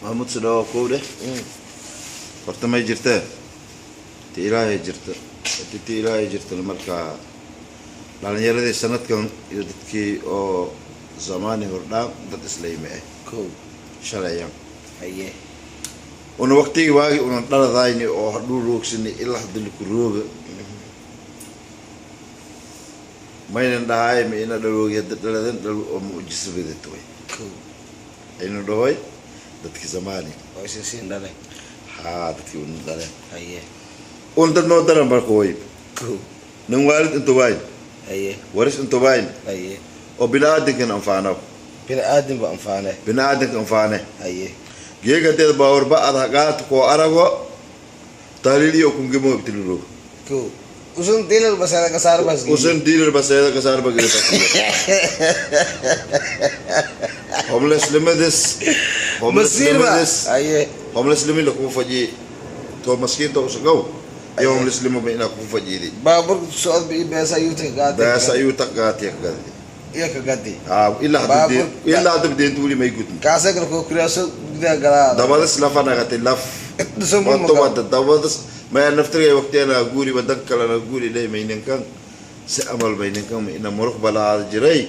Mahmud sidoo kow dheh. Horta may jirtee, ti Ilaahay jirta, hadii ti Ilaahay jirtana, markaa dhalinyaradii sanadkan iyo dadkii oo zamaani hordhaan dad islayme ah. Kow. Shalayaan. Haye. Una waqtigii waagi unan dhaladayni oo hadhuu roogsani ilaa hadda laku rooga, maynan dhahaay ma ina dhaloogi hadda dhaladan dhal oo mucjiso badat way. Kow. Aynu dhahoy dadkii zamaani oo isin siin dhale. Haa, dadkii una dhaleen. Haye. Un dad noo daran barkooy. Kow. Nin waalid inta waayn. Haye. Waris inta waayn. Haye. Oo biniaadankan anfaano. Bini aadam ba anfaane. Biniaadanka anfaane. Haye. Geegadeed baawarba ad haqaata koo arago tahliil iyo kungimo ibtiliroog. Kow, usun dilal basada kasaar bas. Usan diilar baseeda kasaarba gelisa homelessnimadis. Masiirba. Homelessnimadis. Haye. Homelessnimi lakuu fajiye to maskiinta usagow iyo homelessnimo ma inaa kuu fajiidi. Baaburka socod bi beesa ayuu ta gaatay. Beesa ayuu taqaatiya kagadi. Iyo ka gadi. Haa, ilaa hadda ilaa hadda deenta weli may gudin. Kaasa kale koo kuriyaaso gudaha galaa. Dabadas lafa nagatay laf. Dhisan. Wato wada dabadas maya naftirgay waqtiyana guuri wadan kalena guuri leh mayninkan si amal mayninkan ma ina muruq balaada jiray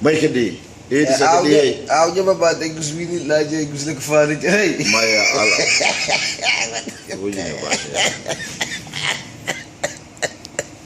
may ka dhihi eedisa ka dhiyay. Awjaba baatay guswini laajay gusla ka faani jiray. Maya ala wejina baasha.